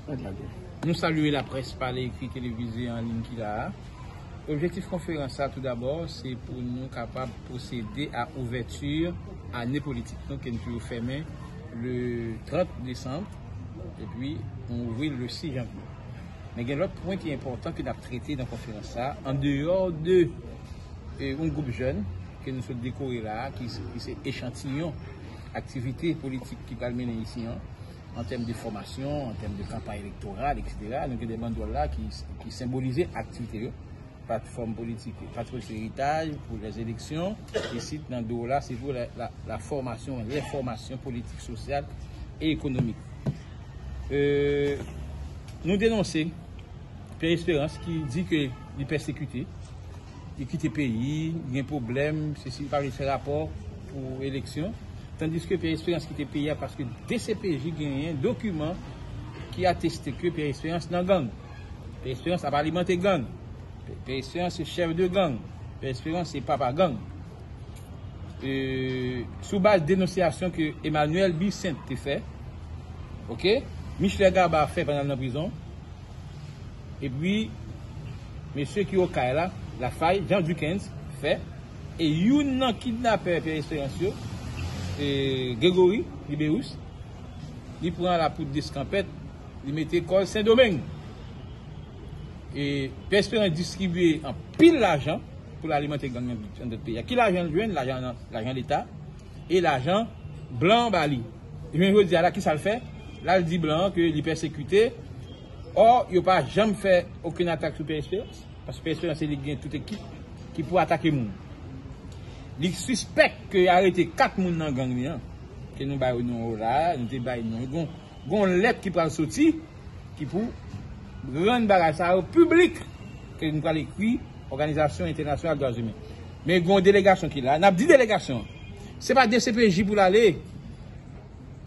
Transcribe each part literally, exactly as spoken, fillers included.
Nou salye laprès pa lè ekri, televize, an liy ki la a. Objektif konferans sa, tou dabò, se pou nou kapab pwosede a ouvèti ane politik nou ke nou toujou fèmen le trant desanm, epi nou ouvri le sis janvye. Men gen lòt pwen ki enpòtan ke n ap trete nan konferans sa, an deyò de, e, yon gwoup jèn ke nou sot dekore la a, ki, ki se echantiyon aktivite politik ki pral mennen isi an, an tèm de fòmasyon, an tèm de kanpay elektoral, etsetera. Nou gen de bandwòl la ki, ki senbolize aktivite yo. Platfòm politik, Patriots Héritage pour les élections, isit nan do la, se pou la, la, la formation, les formations politiques, sociales et économiques. Euh, nou denonse Pierre Espérance ki di ke li pèsekite, li kite peyi, li gen pwoblèm, sesi, li pa vle fè rapò pou eleksyon. Tandiske Pierre Espérance kite peyi a paske D C P J genyen dokiman ki ateste ke Pierre Espérance nan gang. Pierre Espérance ap alimante gang. Pierre Espérance se chèf de gang. Pierre Espérance se papa gang. E, sou baz denonsyasyon ke Emmanuel Bissainthe te fè, oke, Michel Gaba fè pandan l nan prizon, epi mesye ki Okay la, Lafaille, Jean Duckens, fè, e youn nan kidnapè Pierre Espérance yo, e, Grégory Libérus, li pran lapoud deskanpèt, li mete kò l Sendomeng. E Pierre Espérance distribye anpil lajan pou l alimante gang nan anndan peyi a. Ki lajan l jwenn? Lajan, lajan Leta e lajan blan ba li. Jounen jodi a la, kisa l fè? La, l di blan an ke li pèsekite. Ò, yo pa janm fè okenn atak sou Pierre Espérance. Paske Pierre Espérance, se li ki gen tout ekip ki pou atake moun. Li sispèk ke y arete kat moun nan gang li an, ke nou ba yo non yo la, nou te bay non yo. Gon, gon lèt ki pral soti, ki pou rann bagay sa yo piblik, ke nou pral ekri Òganizasyon Entènasyonal Dwa Imen. Men gon delegasyon ki la, n ap di delegasyon an, se pa D C P J pou l ale,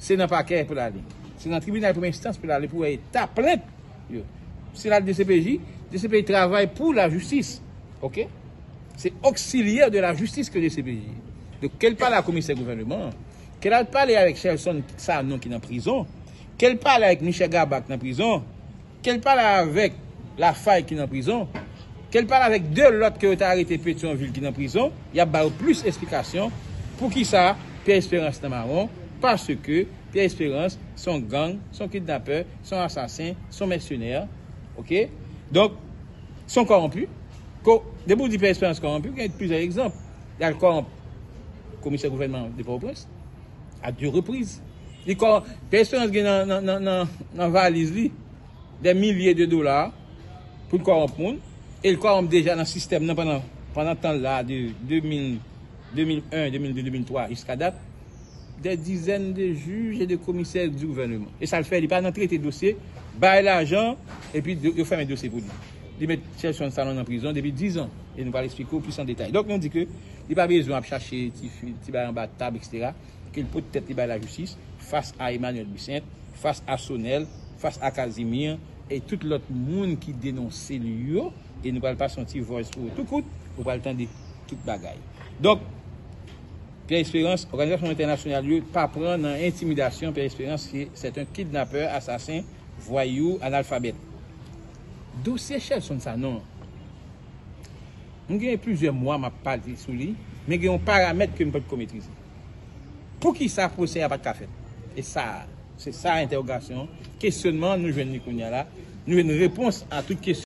se nan pakè pou l ale. Se nan tribinal premye enstans pou l ale pou wè eta plent yo. Se la D C P J, D C P J travay pou lajistis. Oke? Se oksilyè de lajistis ke D C P J. Donk, ke l pale a komisè gouvènman an, ke l al pale avèk Shelson Sanon ki nan prizon, ke l pale avèk Michel Gaba ki nan prizon, ke l pale avèk Lafaille ki nan prizon, ke l pale avèk de lòt ke yo te arete Petyonvil ki nan prizon, y ap ba yo plis esplikasyon poukisa Pierre Espérance nan mawon, paske Pierre Espérance se yon gang, se yon kidnapè, se yon asasen, se yon mèsenè, oke? Donk, se yon kòwonpi. Ko-, depi w di Pierre Espérance kòwonpi, gen plizyè egzanp. L al kòwonp komisè gouvènman de Pòtoprens a de repriz. Li kò-, Pierre Espérance gen nan, nan, nan, nan, nan valiz li dè milye de dola pou l kòwonp moun, e l kòwonp deja nan sistèm nan pandan, pandan tan l la, de de mil, de mil en, de mil de, de mil twa, jiska dat, dè dizèn de jij e de komisè di gouvènman. E sa l fè, li pa nan trete dosye, bay lajan, epi do-, yo fèmen dosye pou li. Li met Shelson Sanon nan prizon depi diz an, e nou pral eksplike w plis an detay. Donk, nou di ke li pa bezwen ap chache ti fi, ti bagay anba tab, etsetera, ke l pot tèt li bay lajistis, fas a Emmanuel Bissainthe, fas a Sonel, fas a Casimir, e tout lòt moun ki denonse l yo, e nou pral pase yon ti voice pou ou tou kout, ou pral tande tout bagay. Donk, Pierre Espérance, òganizasyon entènasyonal yo pa pran nan entimidasyon. Pierre Espérance, se, c'est un kidnappeur, assassin, voyou, analfabèt. Dosye Shelson Sanon, m gen plizyè mwa m ap pale sou li, men gen yon paramèt ke m potko metrize. Poukisa pwosè a pa t ka fèt? E sa, se sa entèwogasyon, kesyonman nou jwenn li kounye a la, nou jwenn repons a tout kesyon.